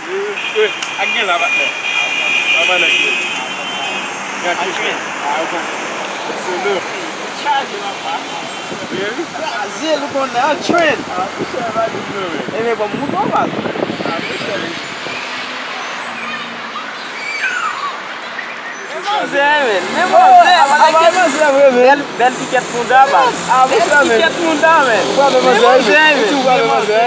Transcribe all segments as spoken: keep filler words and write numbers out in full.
Wi, wi, wi. Ak gen la, patnè. Papa nan gen. Gen ak gen. Solo. Chaje, papa. Wi, wi. Kraze l, ou konnen, an trend. Ah, monchè, pa di non, men. Ebyen, bon, mouton, baz. Ah, monchè. Men manzè, men. Men manzè, manzè, bèl, bèl pikèt mouda, baz. Bèl pikèt mouda, men. Men manzè, men. Ou pa men manzè?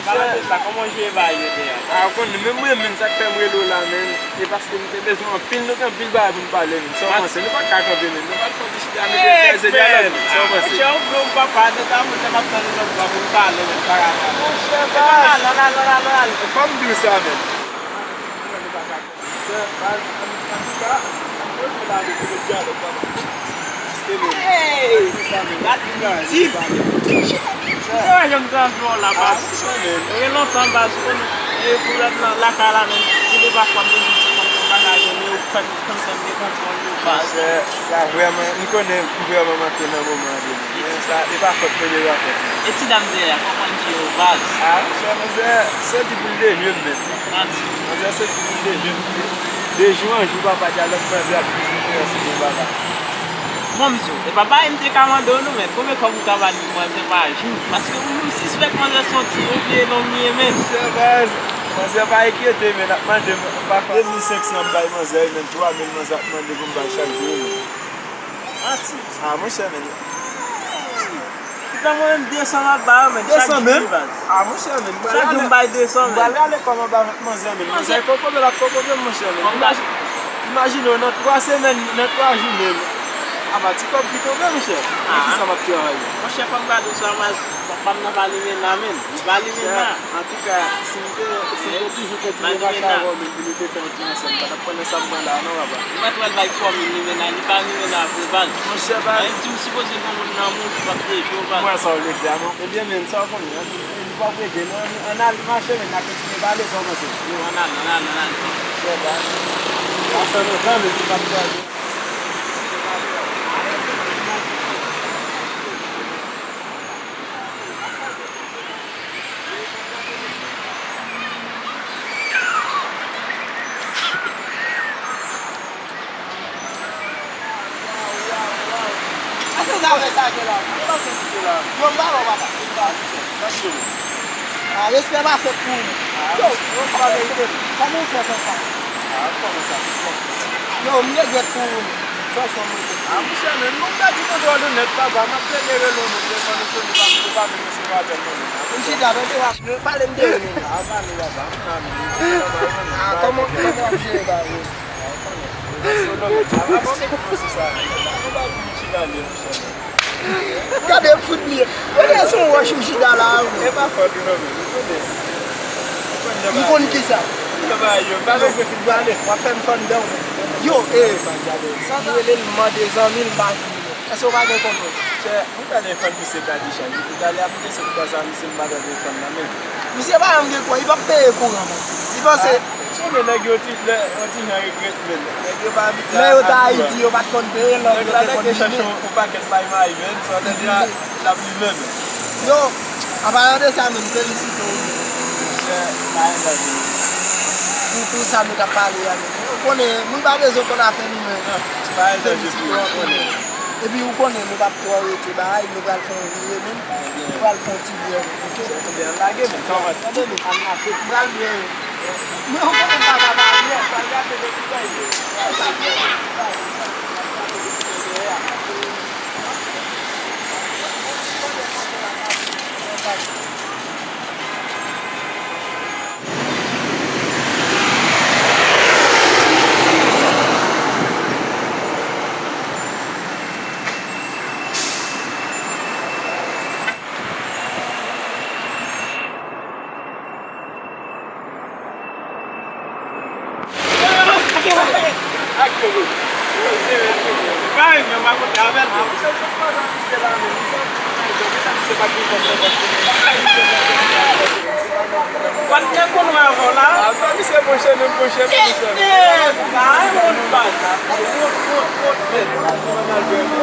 Sa, kòman w jwe bagay yo te a? Ah, ou konn, men mwen, men sa k fè m rele w la, men. E paske m te bezwen anpil, nou gen anpil bagay pou n pale, men. Sa w panse? Nou pa ka kanpe, men. Nou pa fè ti chita, nou te fè dyalòg, men. Sa w panse? Monchè, ou vle ou pa pale, ta moun nan m ap tande lòt bò pou n pale, men. Pa ka pale. Monchè, baz. Fò m di w sa, men. Monchè, baz, an, antouka, ann kontinye ale pou lòt dyalòg, papa. Paske, men, ann di sa, men, gad li, gad li. Yo, yo, m te anvi wè w la, baz. Yo, gen lontan, baz, ou konn, e, pou lòt nan lakay la, men, gen de pafwa, m te di, ti konn yon bagay, men, ou fè m, kòmsi m te konprann yo, baz. Monchè, sa vrèman, m konnen, m vrèman manke nan moman an, men sa, e pa fòt mwen, e pa fòt mwen. E ti dam dèyè a, kòman l ye, baz? Ah, monchè, manzè, se di pou l de jèn, men. Manzè soti pou l de jèn. De jou an jou, papa dyalòg manzè ap vizite yon seri de bagay. Bon, m di w, e pa bagay m te ka mande w non, men konbyen kòb ou ka ba nou manzè pa jou? Paske m sispèk manzè se yon ti vye nonm li ye, men. Monchè baz, manzè pa enkyete, men ap mande m, papa, de mil senk san m bay manzè, men twa mil manzè ap mande pou m bay chak jou, men. Manti. Ah, monchè, men. Poutan mwen menm de san m ap ba yo, men. De san menm? Chak jou, baz. Ah, monchè, men. Chak jou m bay de san, men. M pral rale kòb anba vant manzè, men. Manzè kokobe l ap kokobe m, monchè, men. Imajine w, nan twa semèn, nan twa jounen, apa ti kòb ki tonbe, monchè. Men kisa m ap travay la? Monchè, fò m gade w sa, baz. Papa m nan pa limen la, men. Li pa limen la. Antouka, si m te, si m te toujou kontinye mache avè w, men, pou nou te fè yon ti ansanm, m pa t ap pran nan sa m pran la a non, papa. Ou mèt wè l bay fòmil li, men li pa rive la vre, baz. Monchè, baz. Sa vle di ou sipoze gen moun nan moun ki p ap deje w, baz. Mwen sa w vle di a non. Ebyen, men, sa w konnen, ann, ann, li p ap regle non. Ann, ann al mache, men, n a kontinye pale, sa w panse? Yo, ann al, ann al, ann al. Monchè, baz. Sa fè lontan, men, nou p ap kwaze. Sa se zafè sa gen la. Yo, m pa wè w, papa. Ah, respè pa fèt pou ou. Yo, kòman w fè konsa? Yo, m regrèt pou ou. Franchman, m regrèt. Ah, monchè, men, mwen pèdi kontwòl ou nèt, papa. M ap plede rele w, men telefòn ou sone, pa, ou pa menm resevwa apèl mwen, men. M chita, tande w ap pale m de ou, men. Ah, pa nou, papa. Ah, kòman, kòman w ap jere bagay yo? Gade, m fout bliye. Gade, se yon wòch m chita la, wi. E pa fòt ou non, men. M konn kisa. Yo, w ap fè m fè anndan, wi. Yo, e, m rele l, m mande zanmi l, m pa jwenn li. Èske w pa gen kòb, non? Chè, ou ka telefòn misye Kadisha, li te talè ap mete sou kwa sa, misye m pa gen telefòn nan men. Misye pa janm gen kòb, li p ap peye kouran, man. Li panse. Konnen nèg yo ti, lè, yon ti jan regrèt, men. Nèg yo pa abitye a kouran. Lè yo t Ayiti, yo pa t konn peye, lòt yo te konn limen. Nèg la chache yon pakèt bay mayi, men, sa tande a, l ap limen, men. Yo, an palan de sa, men, m felisite w, men. Chè, pa gen danje. Pou, pou sa nou t ap pale a, men. Ou konnen, moun pa bezwen konn afè nou, men. Non, pa gen danje pou ou, konnen. Epi ou konnen nou p ap twò rete bay, nou pral fè yon vire menm. Nou pral fè yon ti vyè, oke? Ebyen, ann lage menm, kòmanse. Tande nou, ann mache, m pral byen. Men ou konnen m pa ka pa byen, m pral gate de bagay. Patnè konn wè avè w la. Apa misye monchè, menm monchè, monchè. Sa e wont baz. Wont, wont, wont, men.